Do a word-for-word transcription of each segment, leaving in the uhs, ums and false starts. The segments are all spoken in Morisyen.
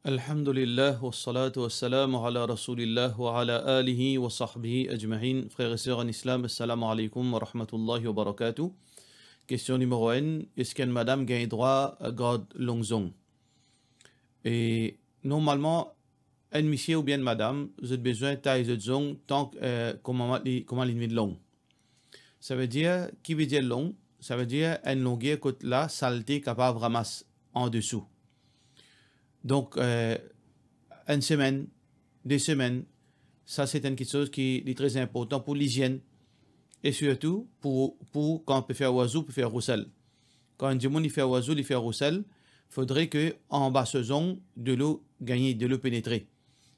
Alhamdulillah, wassalatu wassalamu ala Rasoulillah wa ala alihi wa sahbihi ajmain. Frer e ser an Islam, assalamu alaikum wa rahmatullahi wa barakatuh. Kestion nimero enn, eski enn madam gagn drwa gard long zong? E normalman, enn misie oubien enn madam, zot bizin tay zot zong tank, eh, kouma li, kouma li vinn long. Savedir, ki vedir long? Savedir enn longer kot lasalte kapav ramas andesou. Donk, eh, enn semenn, de semenn, sa se enn kiksoz ki li tre inportan pou lizienn e sirtou pou, pou kan pe fer wazou, pe fer rousel. Kan enn dimoun li fer wazou, li fer rousel, fodre ke anba so zong, delo gagne, delo penetre.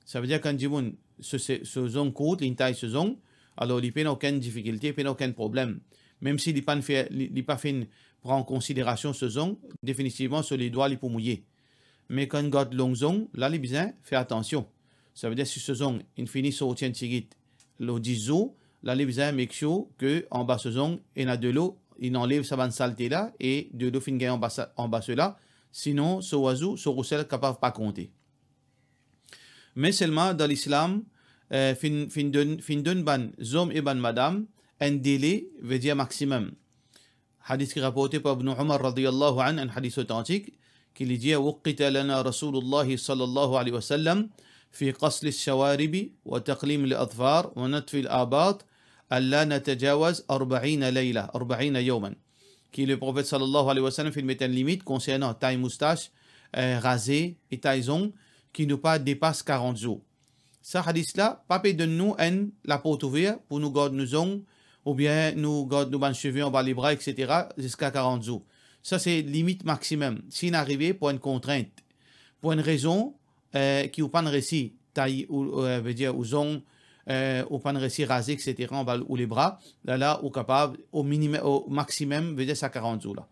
Savedir kan dimoun so, so, so zong kourt, li tay so zong, alor li pena okenn difikilte, pena okenn problem. Mem si li pa fer, li, li pa finn pran an konsiderasion so zong, definitivman so ledwa li pou mouye. Me kan gard long zong, la li bizin fer atansion. Savedir si so zong inn fini sorti enn tigit lor dis zour, la li bizin make sure ke anba so zong ena delo, inn anlev sa bann salte la e delo finn gagn anba sa, anba sela, sinon so wazou, so rousel kapav pa konte. Me selman dan Lislam, eh, finn, finn donn, finn donn bann zom e bann madam enn dele, vedir maximum. Hadis ki raporte par Ibn Umar radiyallahu anhu, enn hadis otantik, ki li dir, وقت لنا رسول الله صلى الله عليه وسلم في قص الشوارب وتقليم الأظفار ونتف الآباط ألا نتجاوز أربعين ليلة، أربعين يوما. Ki Leprofet sallallahu alayhi wa sallam finn met enn limit konsernan tay moustas, eh, raze e tay zong, ki nou pa depas karant zour. Sa hadis la pa pe donn nou enn laport ouver pou nou gard nou zong, oubien nou gard nou bann seve anba lebra, et cetera, ziska karant zour. Sa se limit maximum. Si inn arive pou enn kontrint, pou enn rezon, eh, ki ou pa'nn resi tay ou, eh, vedir ou zong, eh, ou pa'nn resi raze, et cetera, anba ou lebra, la, la, ou kapav, o minimum, o maximum, vedir sa karant zour la.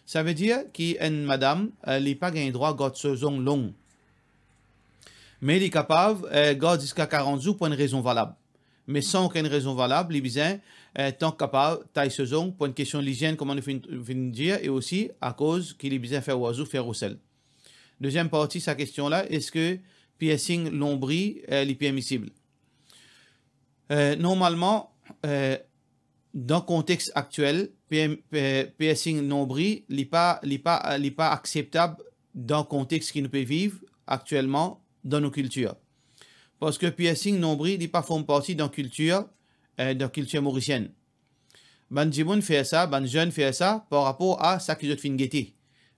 Savedir ki enn madam, eh, li pa gagn drwa gard so zong long. Me li kapav, eh, gard ziska karant zour pou enn rezon valab. Me san okenn rezon valab, li bizin, eh, tank kapav tay so zong pou enn kestion lizienn, kouma nou finn, finn dir, e osi akoz ki li bizin fer wazou, fer rousel. Deziem parti sa kestion la, eski piercing lonbril, eh, li permisib? Eh, normalman, eh, dan kontex aktiel, PM, eh, piercing lonbril, li pa, li pa, li pa akseptab dan kontex ki nou pe viv aktielman dan nou kiltir. Parski piercing lonbril, li pa form parti dan kiltir, eh, dan kiltir morisienn. Bann dimoun fer sa, bann zenn fer sa par rapor a sa ki zot finn gete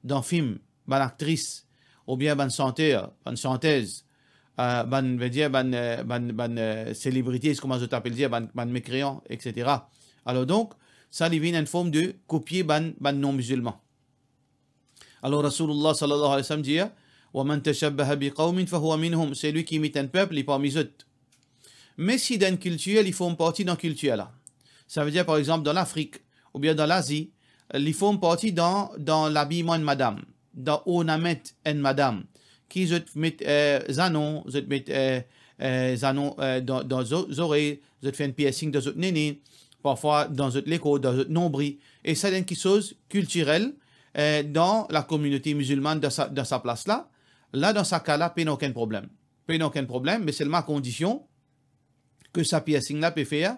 dan fim, bann aktris, oubien bann santer, bann santez, eh, bann, vedir bann, eh, bann, bann, eh, celebrities, kouma zot apel dir, bann, bann mekrean, et cetera. Alor donk, sa li vinn enn form de kopie bann, bann non-mizilman. Alor Rasoulullah sallallahu alayhi wa sallam dir, ومن تشبه بقوم فهو منهم, selwi ki imit enn pep, li parmi zot. Me si dan enn kiltir li form parti dan kiltir la, savedir par exanp dan Lafrik oubien dan Lazi, li form parti dan, dan labiyman enn madam, dan ornament enn madam, ki zot met, eh, zanon, zot met, eh, eh, zanon, eh, dan, dan zo-, zorey, zot fer enn piercing dan zot nene, parfwa dan zot lekor, dan zot lonbril, e sa dan enn kiksoz kiltirel, eh, dan lakominote mizilmann dan sa, dan sa plas la, la dan sa ka la pena okenn problem. Pena okenn problem, me selman a kondision ke sa piercing la pe fer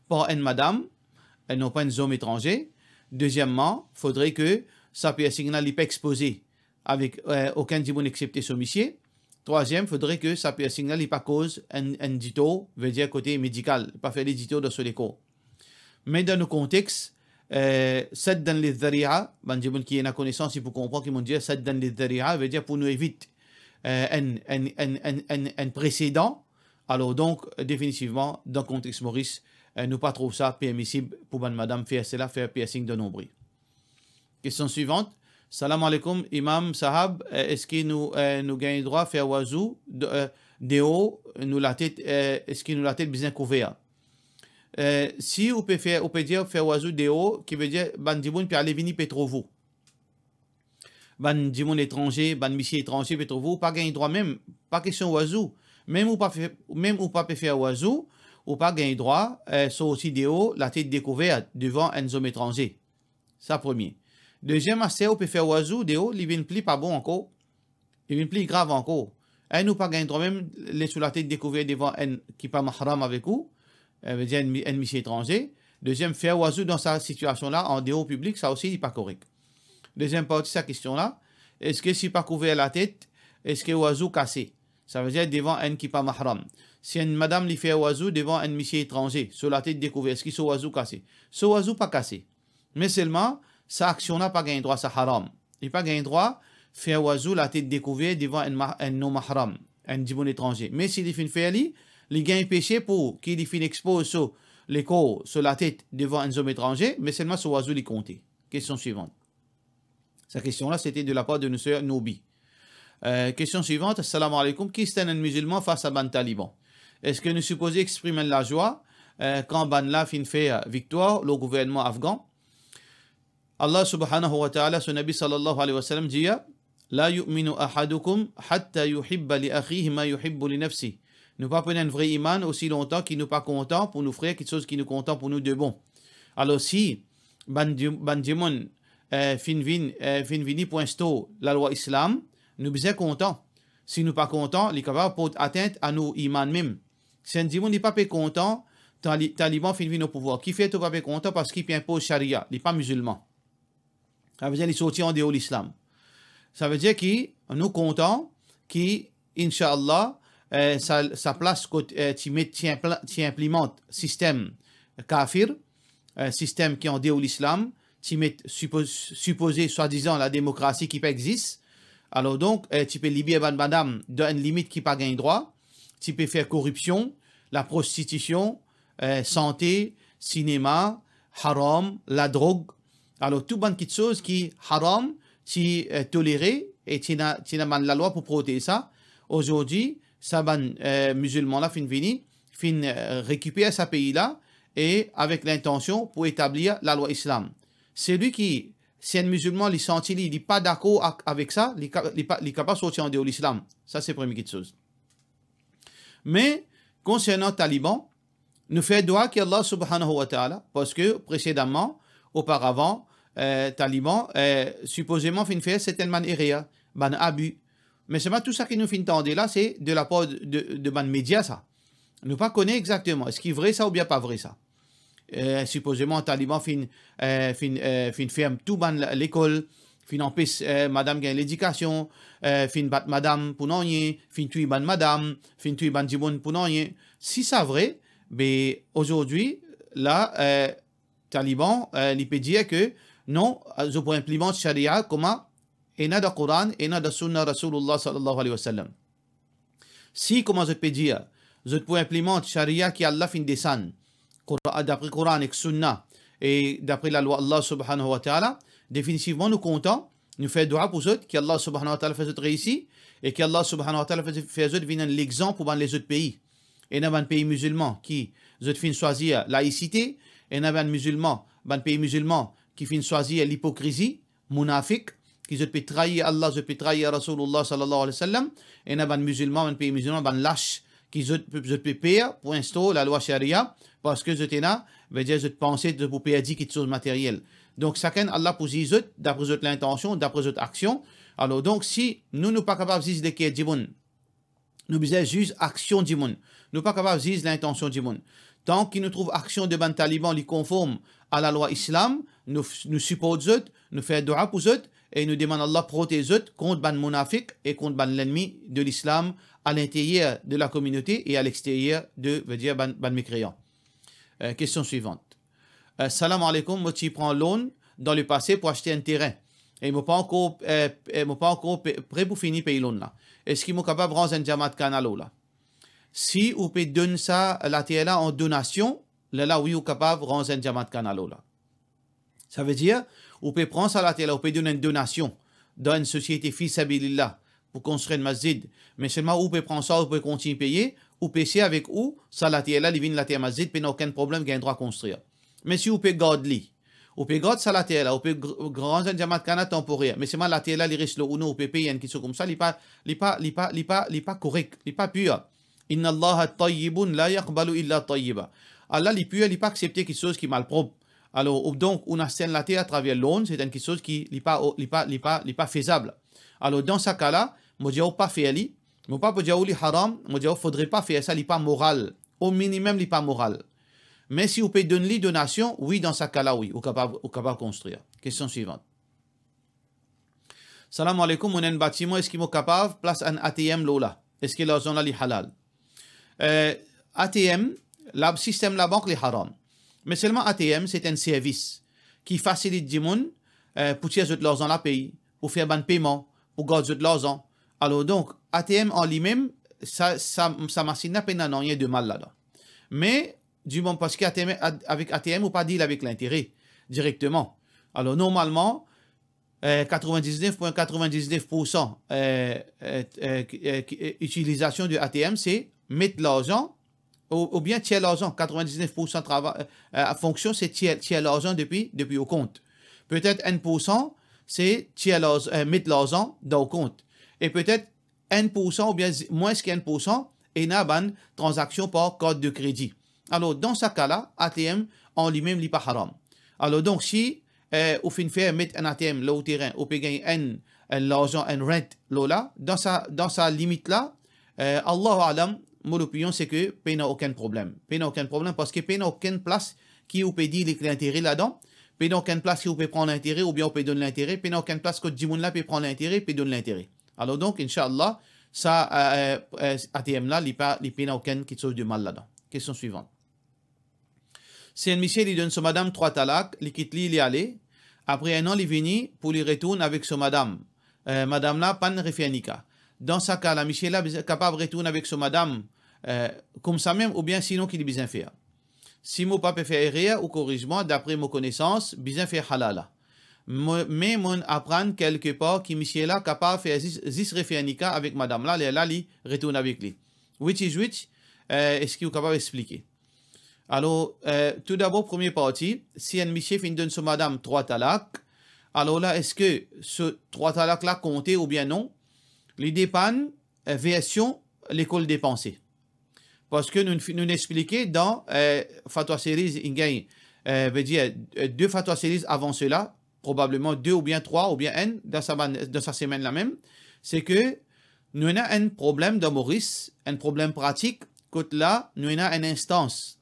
par enn madam, eh, non pa enn zom etranze. Dezieman, fodre ke sa piercing la li pa expoze avek, eh, okenn dimoun exsepte so misie. Trwaziem, fodre ke sa piercing la li pa koz enn, enn ditor, vedir kote medikal, pa fer li ditor dan so lekor. Me dan nou kontex, eh, saddan lidh-dhari'a, bann dimoun ki ena konesans, li pou konpran ki mo dir saddan lidh-dhari'a, vedir pou nou evit, eh, enn, enn, enn, enn, enn, enn presedan. Alor donk, definitivman, dan kontex Moris, eh, nou pa trouv sa permisib pou bann madam fer sela, fer piercing dan lonbril. Kestion swivant. Salam aleykoum, Imam Sahab, eh, eski nou, eh, nou gagn drwa fer wazou de-, eh, deor, nou latet, eh, eski nou latet bizin kouver? Eh, si ou pe fer, ou pe dir fer wazou deor, ki vedir bann dimoun pe ale vini pe trouv ou. Bann dimoun etranze, bann misie etranze pe trouv ou, ou pa gagn drwa mem, pa kestion wazou. Mem ou pa fe-, mem ou pa pe fer wazou, ou pa gagn drwa, eh, sorti deor, latet dekouver devan enn zom etranze. Sa premie. Deziem, aster ou pe fer wazou deor, li vinn pli pa bon ankor. Li vinn pli grav ankor. Enn, ou pa gagn drwa mem les ou latet dekouver devan enn ki pa mahram avek ou, eh, vedir enn mi-, enn misie etranze. Deziem, fer wazou dan sa sitiasion la, an deor piblik, sa osi li pa korek. Deziem parti sa kestion la, eski si pa kouver latet, eski wazou kase? Savedir devan enn ki pa mahram. Si enn madam li fer wazou devan enn misie etranze, so latet dekouver, eski so wazou kase? So wazou pa kase. Me selman, sa aksion la pa gagn drwa, sa haram. Li pa gagn drwa fer wazou latet dekouver devan enn ma-, enn non mahram, enn dimoun etranze. Me si li finn fer li, li gagn pese pou ki li finn expoz so lekor, so latet devan enn zom etranze, me selman so wazou li konte. Kestion swivant. Sa kestion la, sete de lapar de nou ser Nobi. Eh, kestion swivant, Assalamu alaikum, ki stann enn mizilman fas a bann taliban? Eski nou sipoze exprim enn lazwa, eh, kan bann la finn fer viktwar lor gouvernman afgan? Allah subhanahu wa ta'ala, so Nabi sallallahu alayhi wa sallam dir, "La yu'minu ahadukum hatta yuhibba li akhihi ma yuhibbu li nafsi." Nou pa pou ena enn vre iman osi lontan ki nou pa kontan pou nou frer kitsoz ki nou kontan pou nou de bon. Alor si bann di-, bann dimoun, eh, finn vinn, eh, finn vini pou instaur lalwa Islam, nou bizin kontan. Si nou pa kontan, li kapav port atint a nou iman mem. Si enn dimoun li pa pe kontan, Tali-, Taliban finn vinn o pouvwar. Kifer to pa pe kontan? Parski li pe inpoz sharia, li pa mizilman. Savedir li sorti an deor Lislam. Savedir ki nou kontan ki, inshallah, eh, sa, sa plas kot, eh, ti met, ti inpla-, ti inplimant sistem kafir, eh, sistem ki an deor Lislam, ti met sipo-, sipoze swadizan lademokrasi ki pa exis. Alor donk, eh, ti pe liber bann madam dan enn limit ki pa gagn drwa, ti pe fer koripsion, laprostitision, eh, sante, sinema, haram, ladrog. Alor, tou bann kitsoz ki haram, ti, eh, tolere e ti ena, ti ena bann lalwa pou protez sa. Ozordi, sa bann, eh, mizilman la finn vini, finn, eh, rekiper sa pei la e avek lintansion pou etablir lalwa Islam. Selwi ki, si enn mizilman li santi li, li pa dakor ak, avek sa, li ka-, li pa, li kapav sorti an deor Lislam. Sa se premie kitsoz. Me konsernan Taliban, nou fer dwa ki Allah subhanahu wa ta'ala, parski presedaman, oparavan, eh, Taliban, eh, sipozeman finn fer sertenn bann erer, bann abi. Me selman tou sa ki nou finn tande la, se de lapar de, de, de bann media sa. Nou pa kone exakteman, eski vre sa oubien pa vre sa. Eh, sipozeman Taliban finn, eh, finn, eh, finn ferm tou bann la-, lekol, finn anpes, eh, madam gagn ledikasion, eh, finn bat madam pou nanye, finn touy bann madam, finn touy bann dimoun pou nanye. Si sa vre, be, ozordi, la, eh, Taliban, eh, li pe dir ke non, zot pou inplimant sharia kouma ena dan Koran, ena dan Sunna Rasoulillah sallallahu alayhi wa sallam. Si, kouma zot pe dir, zot pou inplimant sharia ki Allah finn desann, Kora-, dapre Koran ek Sunna, e dapre lalwa Allah subhanahu wa ta'ala, definitivman nou kontan, nou fer dwa pou zot, ki Allah subhanahu wa ta'ala fer zot reisi, e ki Allah subhanahu wa ta'ala fer, fer zot vinn enn lexanp pou bann lezot pei. Ena bann pei mizilman ki zot finn swazir laisite, ena bann mizilman, bann pei mizilman ki finn swazir lipokrizi, mounafik, ki zot pe trair Allah, zot pe trair Rasoulillah sallallahu alayhi wa sallam, ena bann mizilman, bann pei mizilman, bann las, ki zot, zot pe per pou instaur lalwa sharia, parski zot ena, vedir zot panse zot pou perdi kitsoz materyel. Donk, sakenn Allah pou ziz zot, dapre zot lintansion, dapre zot aksion. Alor, donk, si nou, nou pa kapav ziz leker dimoun, nou bizin ziz aksion dimoun. Nou pa kapav ziz lintansion dimoun. Tan ki nou trouv aksion de bann Taliban li konform a lalwa Islam, nou, nou siport zot, nou fer dwa pou zot, e nou demann Allah protez zot kont bann mounafik e kont bann lennmi de Lislam a linteryer de lakominote e a lexteryer de, vedir bann, bann mekreyan. Eh, kestion swivant. Eh, salam aleykoum, mo ti pran loan dan lepase pou aste enn terin. E mo pa ankor, eh, eh, mo pa ankor pe-, pre pou fini pey loan la. Eski mo kapav ranz enn jamaat kana lor la? Si ou pe donn sa later la an donasion, lerla wi ou kapav ranz enn jamaat kana lor la. Savedir, ou pe pran sa later la, ou pe donn enn donasion dan enn sosiete fi sabilillah pou konstrir enn masjid. Me selman ou pe pran sa, ou pe kontign peye, ou pe se avek ou, sa later la, li vinn later masjid, pena okenn problem, gagn drwa konstrir. Me si ou pe gard li, ou pe gard sa later la, ou pe gr-, ranz enn jamaat kana tanporer, me selman later la, li res lor ou non, ou pe pey enn kitsoz koumsa, li pa, li pa, li pa, li pa, li pa korek, li pa pir. Inna Allaha tayyibun la yaqbalu illa tayyiba. Allah li pir, li pa aksepte kitsoz ki malprop. Alor, ou, donk, ou aste enn later atraver loan, se enn kitsoz ki li pa, li pa, li pa, li pa fezab. Alor, dan sa ka la, mo dir ou pa fer li, Mo pa pou dir ou li haram, mo dir ou fodre pa fer sa, li pa moral. O minimem, li pa moral. Me si ou pe donn li donasion, wi, dan sa ka la, wi, ou kapav, ou kapav konstrir. Kestion swivan. Salam aleykoum, mo ena enn batiman, eski mo kapav plas enn A T M lor la? Eski larzan la li halal? Eh, A T M, la, sistem labank li haram. Me selman A T M, se enn servis ki fasilit dimoun, eh, pou tir zot larzan lapey, pou fer bann peman, pou gard zot larzan. Alor donk, A T M an limem, sa, sa, sa masinn la pena nanye de mal ladan. Me, dimoman, parski A T M, ad-, avek A T M, ou pa deal avek lintere direkteman. Alor, normalman, eh, katrevin-diznef pwin katrevin-diznef poursan, eh, eh, eh, ki, eh, ki, eh, itilizasion de A T M, se met larzan, ou, oubien tir larzan, katrevin-diznef poursan trava-, eh, eh, fonksion, se tir, tir larzan depi, depi ou kont. Petet enn poursan, se tir larz-, eh, met larzan dan ou kont. E petet enn poursan oubien zi-, mwins ki enn poursan, ena bann tranzaksion par kart de kredi. Alor, dan sa ka la, A T M an limem, li pa haram. Alor, donk, si, eh, ou finn fer met enn A T M lor ou terin, ou pe gagn enn, enn larzan, enn rent lor la, dan sa, dan sa limit la, eh, Allahu alam, mo lopinion se ke pena okenn problem. Pena okenn problem, parski pena okenn plas ki ou pe deal ek lintere ladan, pena okenn plas ki ou pe pran lintere oubien ou pe donn lintere, pena okenn plas kot dimoun la pe pran lintere, pe donn lintere. Alor donk, inshallah, sa, eh, eh, eh, A T M la, li pa, li pena okenn kiksoz de mal ladan. Kestion swivan. Si enn misie li donn so madam trwa talak, li kit li, li ale, apre enn an li vini pou li retourn avek so madam, eh, madam la pa'nn refer nika. Dan sa ka la, misie la bizin, kapav retourn avek so madam, eh, koumsamem, oubien sinon ki li bizin fer? Si mo pa pe fer erer, ou koriz mwa, dapre mo konesans, bizin fer halala. Mo, me mo'nn aprann kelke par ki misie la kapav fer zis, zis refer nika avek madam la, lerla li retourn avek li. Which is which? Eh, eski ou kapav explike? Alor, eh, toudabor, premie parti, si enn misie finn donn so madam trwa talak, alor la, eski so trwa talak la konte oubien non? Li depann, eh, version lekol de panse. Parski nou, nou explike dan, eh, Fatwa Series, inn gagn, eh, vedir, eh, de Fatwa Series avan sela, probableman de oubien trwa oubien enn dan sa bann, dan sa semenn la mem, se ke nou ena enn problem dan Moris, enn problem pratik, kot la nou ena enn instans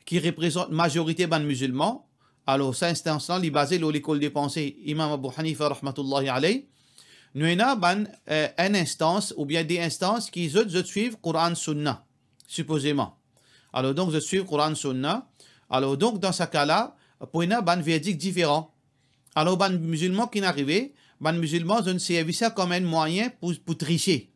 ki reprezant mazorite bann mizilman. Alor, sa instans la, li baze lor lekol de panse Imam Abu Hanifa rahmatullahi alayh. Nou ena bann, eh, enn instans oubien de instans ki zot, zot swiv Koran Sunna, sipozeman. Alor, donk, zot swiv Koran Sunna. Alor, donk, dan sa ka la, pou ena bann verdik diferan. Alor, bann mizilman ki'nn arive, bann mizilman, zot servi sa kom enn mwayin pou, pou trise.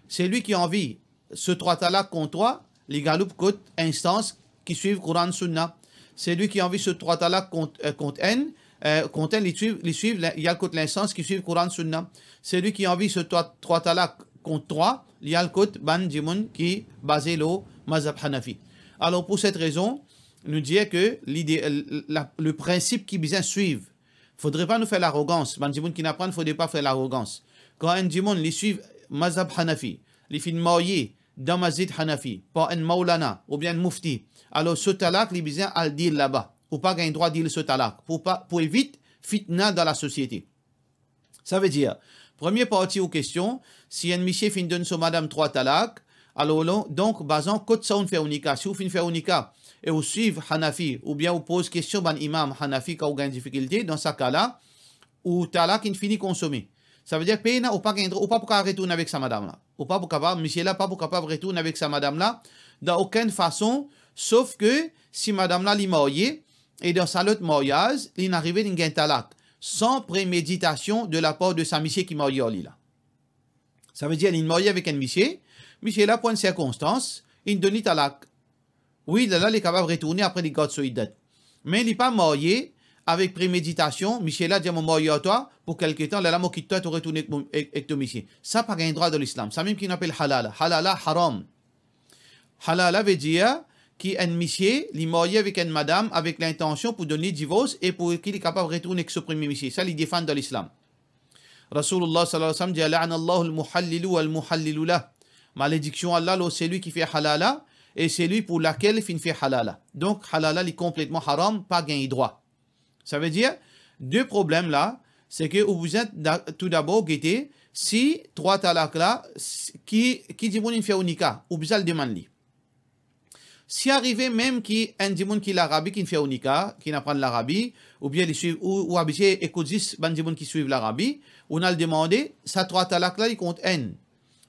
Selwi ki anvi so trwa talak kont trwa, li galoup kot instans ki swiv Koran Sunna. Selwi ki anvi so trwa talak kont, eh, kont enn, eh, kont enn, li swiv, li swiv, li al kot linstans ki swiv Koran Sunna. Selwi ki anvi so trwa, trwa talak kont trwa, li al kot bann dimoun ki baze lor mazhab Hanafi. Alor, pou set rezon, nou dir ke lide, la, le prinsip ki bizin swiv, fodre pa nou fer larogans. Bann dimoun ki'nn aprann, fodre pa fer larogans. Kan enn dimoun, li swiv mazhab Hanafi, li finn marye dan masjid Hanafi par enn maulana oubien enn mufti, alor so talak, li bizin al dil laba. Ou pa gagn drwa dil so talak. Pou pa, pou evit fitna dan lasosiete. Savedir, premie parti ou kestion, si enn misie finn donn so madam trwa talak, alor, donk, bazan kot sa ou'nn fer ou nika. Si ou finn fer ou nika e ou swiv Hanafi, oubien ou poz kestion bann imam Hanafi kan ou gagn difikilte, dan sa ka la, ou talak inn fini konsome. Savedir, pena, ou pa gagn drwa, ou pa pou kapav retourn avek sa madam la. Ou pa pou kapav, misie la pa pou kapav retourn avek sa madam la, dan okenn fason, sof ke si madam la li marye, e dan sa lot maryaz, li'nn arive, li'nn gagn talak, san premeditasion de lapar de sa misie ki marye ar li la. Savedir, li'nn marye avek enn misie, misie la, pou enn sirkonstans, inn donn li talak. Wi, lerla li kapav retourne apre li gard so iddat. Me li pa marye avek premeditasion, misie la dir, mo marye ar twa pou kelke tan, lerla mo kit twa, to retourn ek mo, ek, ek to misie. Sa pa gagn drwa dan Lislam. Samem ki'nn apel halala. Halala haram. Halala vedir ki enn misie, li marye avek enn madam avek lintansion pou donn li divors e pou ki li kapav retourn ek so premie misie. Sa li defann dan Lislam. Rasoulullah sallallahu alayhi wa sallam dir, "La'anallahu al-muhallilu wal-muhallilu lah." Malediksion Allah lor selwi ki fer halala e selwi pou lakel finn fer halala. Donk, halala li konpletman haram, pa gagn drwa. Savedir, de problem la, se ke ou bizin da-, toudabor gete si trwa talak la, s-, ki, ki dimoun inn fer ou nika, ou bizin al demann li. Si arive mem ki enn dimoun ki Larabi ki'nn fer ou nika, ki'nn aprann Larabi, oubien li swiv, ou, ou abitie ekout zis bann dimoun ki swiv Larabi, ou'nn al demande, sa trwa talak la, li kont enn.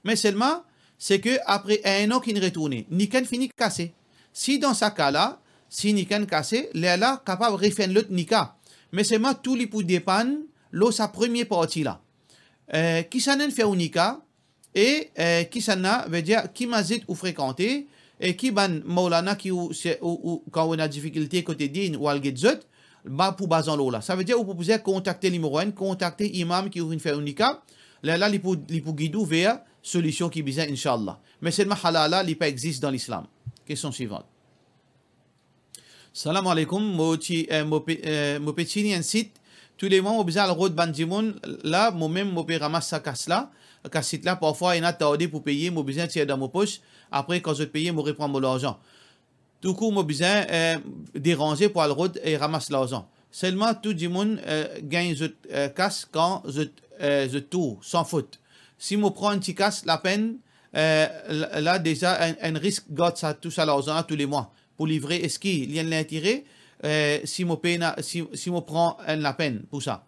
Me selman, se ke apre enn an ki'nn retourne, nika inn fini kase. Si dan sa ka la, si nika inn kase, lerla kapav refer enn lot nika. Me selman tou li pou depann lor sa premie parti la. Eh, kisannla inn fer ou nika, e, eh, kisannla, vedir ki masjid ou frekante, e ki bann mawlana ki ou, se, ou, ou, kan ou ena difikilte kote din, ou al get zot, ba, pou bazan lor la. Savedir ou pou bizin kontakte nimero enn, kontakte imam ki ou finn fer ou nika, lerla li pou, li pou gid ou ver solision ki bizin, inshallah. Me selman halal la, li pa existe dan lislam. Kestion swivant. Salam aleykoum, mo ti, eh, mo pe, eh, mo pe tini enn sit. Toulemwa mo bizin al rod bann dimoun la, mo mem mo pe ramas sa kas la, kas sit la, parfwa ena tarde pou peye, mo bizin tir dan mo pos, apre kan zot peye, mo repran mo larzan. Toulekou mo bizin, eh, deranze pou al rod e ramas larzan. Selman tou dimoun, eh, gagn zot, eh, kas kan zot, eh, zot tour, san fot. Si mo pran enn ti kas lapenn, eh, la, la deza enn, enn risk gard sa, tou sa larzan la toulemwa. Pou livre, eski li enn lintere, eh, si mo pena, si, si mo pran enn lapenn pou sa?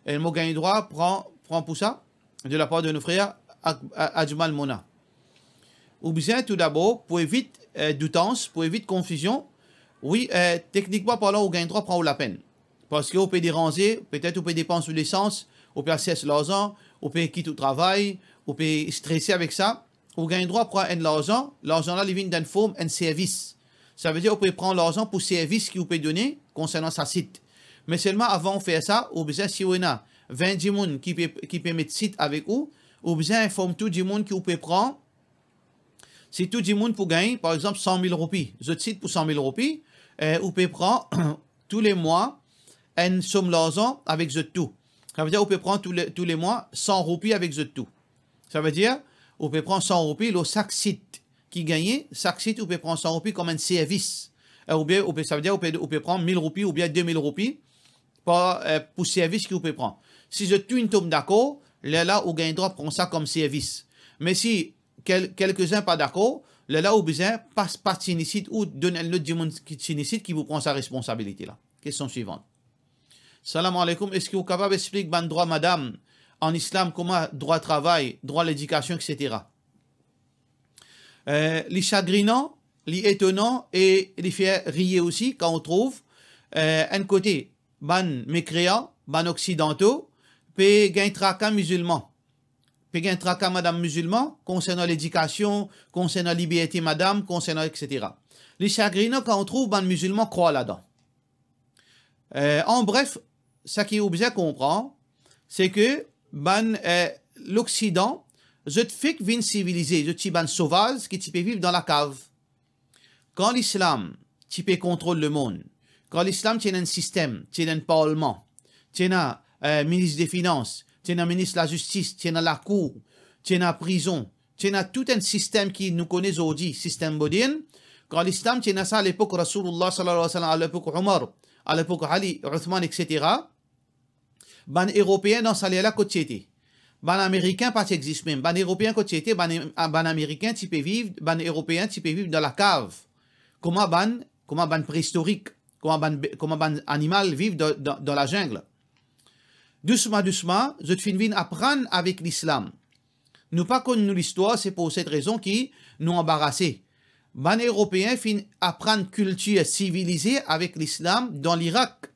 E mo gagn drwa pran, pran pou sa, de la part de nos frères Aj-, A-, Ajmal Mona. Ou bizin toudabor, pou evit, eh, doutans, pou evit konfizion, wi, eh, teknikman parlan, ou gagn drwa pran ou lapenn. Parski ou pe deranze, petet ou pe depans ou lesans, ou pe al sers larzan, ou pe kit ou travay, ou pe strese avek sa, ou gagn drwa pran enn larzan, larzan la li vinn dan enn form enn servis. Savedir ou pe pran larzan pou servis ki ou pe done konsernan sa sit. Me selman avan ou fer sa, ou bizin, si ou ena vin dimoun ki pe, ki pe met sit avek ou, ou bizin inform tou dimoun ki ou pe pran, si tou dimoun pou gagn, par exanp, san mil roupi, zot sit pou san mil roupi, eh, ou pe pran toulemwa enn som larzan avek zot tou. Savedir ou pe pran toule, toulemwa san roupi avek zot tou. Savedir, ou pe pran san roupi lor sak sit ki gagne, sak sit ou pe pran san roupi kom enn servis. Eh, oubien ou pe, savedir ou pe, ou pe pran mil roupi oubien de mil roupi par, eh, pou servis ki ou pe pran. Si zot tou inn tom dakor, lerla ou gagn drwa pran sa kom servis. Me si kel-, kelkezin pa dakor, lerla ou bizin pas, pas tini sit ou donn enn lot dimoun ki tini sit ki pou pran sa responsabilite la. Kestion swivant. Salam aleykoum, eski ou kapav explik bann drwa madam an islam, kouma drwa travay, drwa ledikasion, et cetera? Eh, li sagrinan, li etonan e li fer riye osi kan ou trouv, eh, enn kote, bann mekreyan, bann oksidanto, pe gagn traka mizilman. Pe gagn traka madam mizilman, konsernan ledikasion, konsernan liberte madam, konsernan et cetera. Li sagrinan kan ou trouv bann mizilman krwar ladan. Eh, an bref, saki ou bizin konpran, se ke bann, eh, Loksidan, zot fek vinn sivilize, zot ti bann sovaz ki ti pe viv dan lakav. Kan lislam ti pe kontrol lemond, kan lislam ti ena enn sistem, ti ena enn parlman, ti ena, eh, minis de finans, ti ena minis lazistis, ti ena lakour, ti ena prizon, ti ena tou enn sistem ki nou kone zordi, sistem modern, kan lislam ti ena sa alepok Rasoulillah sallallahu alayhi wa sallam, alepok Omar, alepok Ali, Othman, et cetera, bann Eropeen dan sa ler la kot ti ete? Bann Amerikin pa ti exis mem. Bann Eropeen kot ti ete? Bann, bann Amerikin ti pe viv, bann Eropeen ti pe viv dan lakav. Kouma bann, kouma bann prehistorik, kouma bann be-, kouma bann animal viv dan, dan, dan lazengl. Dousma, dousma, zot finn vinn aprann avek lislam. Nou pa konn nou listwar, se pou set rezon ki nou anbarase. Bann Eropeen finn aprann kiltir sivilize avek lislam dan Lirak.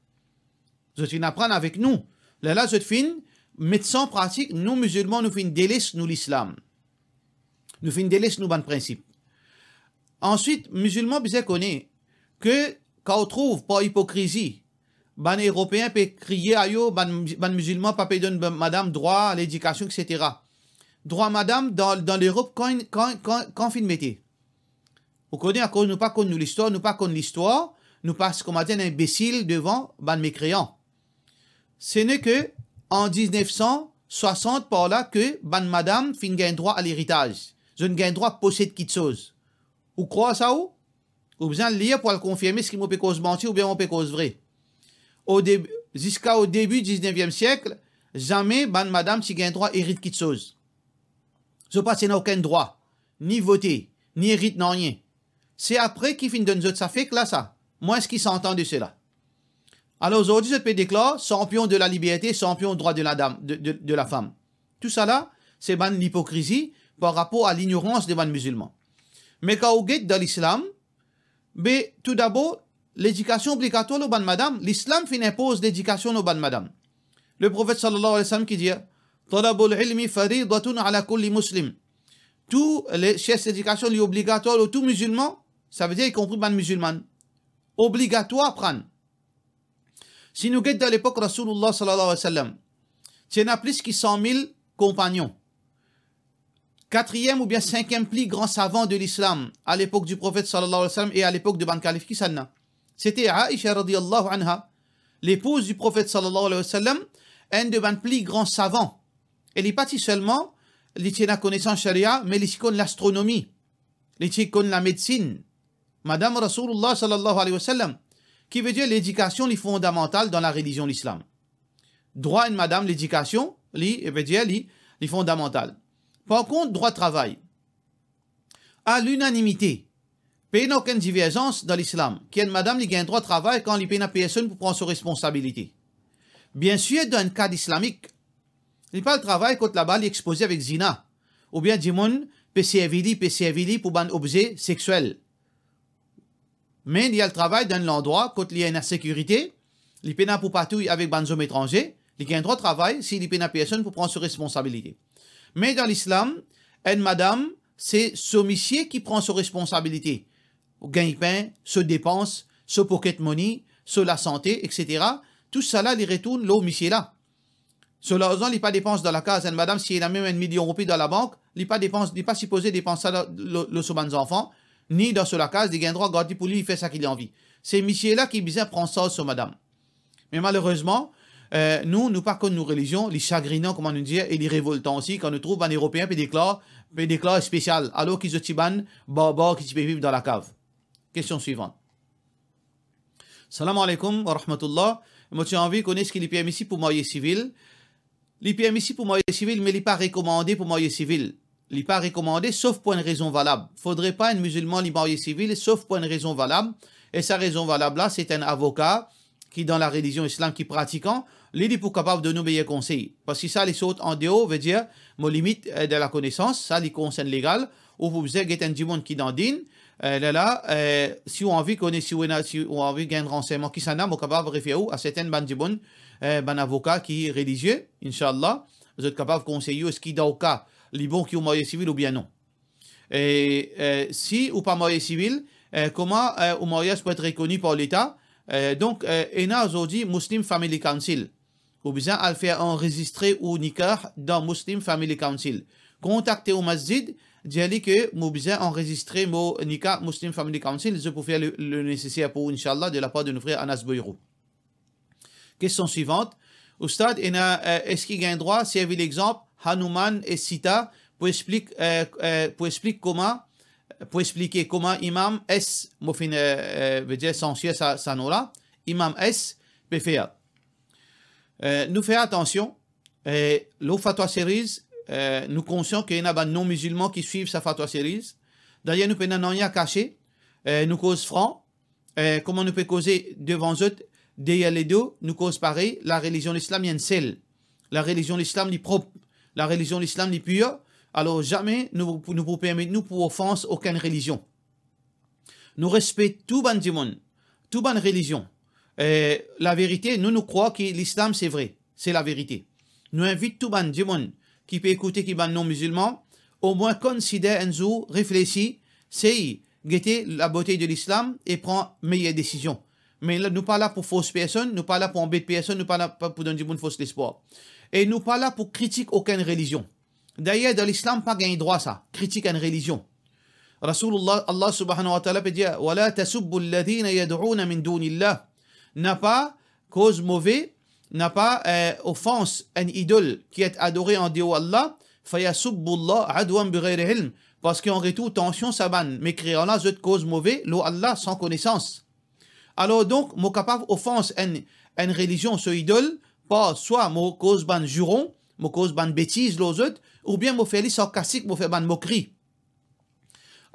Zot finn aprann avek nou. Lerla zot finn met sa an pratik, nou mizilman, nou finn deles nou lislam. Nou finn deles nou bann prinsip. Answit, mizilman bizin kone ke kan ou trouv par ipokrizi, bann Eropeen pe kriye ayo, bann, bann mizilman pa pe donn bann madam drwa, ledikasion, et cetera. Drwa madam dan, dan Lerop, kan, kan, kan, kan finn mete? Ou kone, akoz nou pa konn nou listwar, nou pa konn listwar, nou pas, kouma dir, enn inbesil devan bann mekreyan. Se ne ke an diznef san swasant par la ke bann madam finn gagn drwa a leritaz. Zot gagn drwa posed kitsoz. Ou krwar sa ou? Ou bizin lir pou al konfirme si mo pe koz manti oubien mo pe koz vre. O deb-, ziska o debi dizneviem siek, zame bann madam ti gagn drwa erit kitsoz. zot pa ti ena okenn drwa, ni vote, ni erit nanye. Se apre ki finn donn zot sa fek la sa, mwins ki sant an de sela. Alor, zordi zot pe deklar sanpion de laliberte, sanpion drwa de ladam, de, de, de lafam. Tousala, se bann lipokrizi par rapor a lignorans de bann mizilman. Me kan ou get dan Lislam, be, toudabor, ledikasion obligatwar lor bann madam, Lislam finn inpoz ledikasion lor bann madam. Leprofet sallallahu alayhi wa sallam ki dir, "Talabul ilmi faridatun ala kulli muslim." Tou le, chersh ledikasion li obligatwar lor tou mizilman, savedir ikonpri bann mizilmann. Obligatwar aprann. Si nou get dan lepok Rasoulillah sallallahu alayhi wa sallam, ti ena plis ki san mil konpagnon. Katriem oubien sinkiem pli gran savan de Lislam a lepok di Profet sallallahu alayhi wa sallam e a lepok de bann kalif, kisannla? Sete Aisha radiyallahu anha, lepouz di Profet sallallahu alayhi wa sallam, enn de bann pli gran savan. E li pa ti selman li ti ena konesans sharia, me li ti konn lastronomi, li ti konn lamedsin. Madam Rasoulillah sallallahu alayhi wa sallam, ki vedir ledikasion li fondamantal dan larelizion Lislam. Drwa enn madam ledikasion, li, vedir li, li fondamantal. Par kont, drwa travay. A linanimite, pena okenn diverzans dan Lislam ki enn madam li gagn drwa travay kan li pena personn pou pran so responsabilite. Biensir, dan enn kad islamik, li pa al travay kot laba li expoze avek zina, oubien dimoun pe servi li, pe servi li pou bann obze sexiel. Me li al travay dan enn landrwa kot li ena sekirite, li pena pou patouy avek bann zom etranze, li gagn drwa travay si li pena personn pou pran so responsabilite. Me dan Lislam, enn madam, se so misie ki pran so responsabilite. Gagn-pin, so depans, so pocket money, so lasante, et cetera. Tousala li retourn lor misie la. So larzan li pa depans dan lakaz. Enn madam, si ena mem enn milion roupi dan labank, li pa depans, li pa sipoze depans sa dan, lor, lor so bann zanfan, ni dan so lakaz, li gagn drwa gard li pou li, li fer seki li anvi. Se misie la ki bizin pran sarz so madam. Me malerezman, eh, nou, nou pa konn nou relizion, li sagrinan, kouma nou dir, e li revoltan osi kan nou trouv bann Eropeen pe deklar, pe deklar spesial, alor ki zot ti bann barbar ki ti pe viv dan lakav. Kestion swivan. Salam aleykoum wa rahmatullah. Mo ti anvi kone eski li permisib pou marye sivil. Li permisib pou marye sivil, me li pa rekomande pou marye sivil. Li pa rekomande, sof pou enn rezon valab. Fodre pa enn mizilman li marye sivil, sof pou enn rezon valab. E sa rezon valab la, se enn avoka ki dan larelizion Islam, ki pratikan, li, li pou kapav donn ou meyer konsey. Parski sa, li sort andeor, vedir, mo limit, eh, de lakonesans, sa, li konsern legal, ou pou bizin get enn dimoun ki dan din, eh, lerla, eh, si ou anvi kone, si ou ena, si ou anvi gagn ransegnman kisannla, mo kapav refer ou a sertenn bann dimoun, eh, bann avoka ki relizie, inshallah, zot kapav konsey ou, eski dan ou ka, li bon ki ou marye sivil oubien non. E, eh, si ou pa marye sivil, eh, kouma, eh, ou maryaz pou et rekoni par Leta? Eh, donk, eh, ena zordi Muslim Family Council. Ou bizin al fer anrezistre ou nikah dan Muslim Family Council. Kontakte ou masjid, dir li ke mo bizin anrezistre mo nikah Muslim Family Council, zot pou fer le, le neseser pou ou, inshallah, de lapar de nou frer Anas Boyro. Kestion swivan. Oustad, ena, eh, eski gagn drwa servi lexanp Hanuman e Sita pou explik, eh, eh, pou explik kouma, pou explike kouma Imam S, mo finn, eh, eh, vedir sansir sa, sa nom la, Imam S pe fer? Eh, nou fer atansion, eh, lor Fatwa Series, eh, nou konsian ki ena bann non-mizilman ki swiv sa Fatwa Series. Dayer, nou pena nanye a kase, eh, nou koz fran, eh, kouma nou pe koze devan zot, deryer ledo, nou koz parey, larelizion Lislam li enn sel. Larelizion Lislam li prop, larelizion Lislam li pir, alor zame nou, nou pou permet nou pou ofans okenn relizion. Nou respet tou bann dimoun, tou bann relizion. Eh, laverite, nou, nou krwar ki Lislam se vre, se laverite. Nou invit tou bann dimoun ki pe ekoute ki bann non-mizilman, omwin konsider enn zour, reflesi, sey gete labote de Lislam e pran meyer desizion. Me la, nou pa la pou fors personn, nou pa la pou anbet personn, nou pa la pa pou donn dimoun fos lespwar. E nou pa la pou kritik okenn relizion. Dayer, dan Lislam, pa gagn drwa sa, kritik enn relizion. Rasoulillah, Allah subhanahu wa ta'ala pe dir, "Wa la tasubbu alladhina yad'una min dunillah." Napa koz move, napa, eh, ofans enn idol ki et adore andeor Allah, "Fayasubbu Allah adwan bighayri ilm." Parski an retour, atansion, sa bann mekreyan la, zot koz move lor Allah san konesans. Alor donk, mo kapav ofans enn, enn relizion, so idol, par swa mo koz bann ziron, mo koz bann betiz lor zot, oubien mo fer li sarkastik, mo fer bann mokri.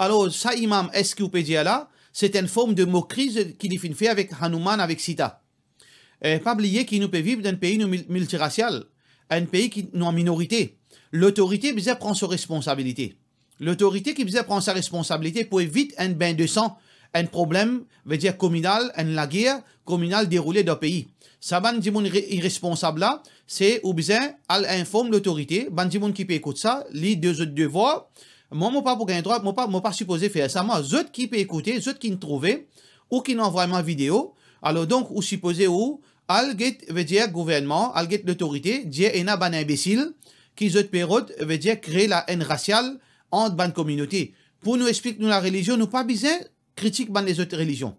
Alor, sa imam, eski ou pe dir la, se enn form de mokri ki li finn fer avek Hanuman, avek Sita? Eh, pa bliye ki nou pe viv dan enn pei nou mil-, miltirasial, enn pei ki nou an minorite. Lotorite bizin pran so responsabilite. Lotorite ki bizin pran sa responsabilite pou evit enn bain de sang, enn problem, vedir kominal, enn lager kominal deroule dan pei. Sa bann dimoun re-, iresponsab la, se ou bizin al inform lotorite, bann dimoun ki pe ekout sa, li de zot devwar. Mwa, mo pa pou gagn drwa, mo pa, mo pa sipoze fer sa. Mwa, zot ki pe ekoute, zot ki trouve, ou ki anvoy mwa video, alor donk, ou sipoze ou al get, vedir gouvernman, al get lotorite, dir ena bann inbesil ki zot pe rod, vedir kre laenn rasial ant bann kominote. Pou nou explik nou larelizion, nou pa bizin kritik bann lezot relizion.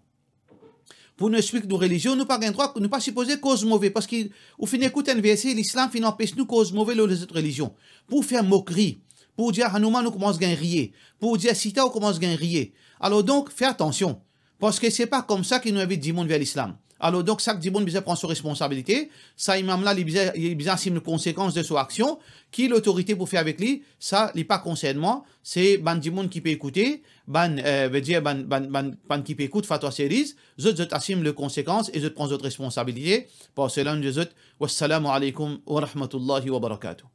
Pou nou explik nou relizion, nou pa gagn drwa, nou pa sipoze koz move, parski ou finn ekout enn verse, Lislam finn anpes nou koz move lor lezot relizion. Pou fer mokri, pou dir Hanuman, ou koumans gagn riye, pou dir Sita, ou koumans gagn riye. Alor donk, fer atansion, parski se pa koumsa ki nou invit dimoun ver Lislam. Alor donk, sak dimoun bizin pran so responsabilite. Sa imam la, li bizin, li bizin asim lekonsekans de so aksion. Ki lotorite pou fer avek li, sa, li pa konsern mwa. Se bann dimoun ki pe ekoute, bann, eh, vedir bann, bann, bann, bann ki pe ekout Fatwa Series, zot, zot asim lekonsekans e zot pran zot responsabilite. Par sela, nou dir zot, wassalamu alaikum wa rahmatullahi wa barakatuh.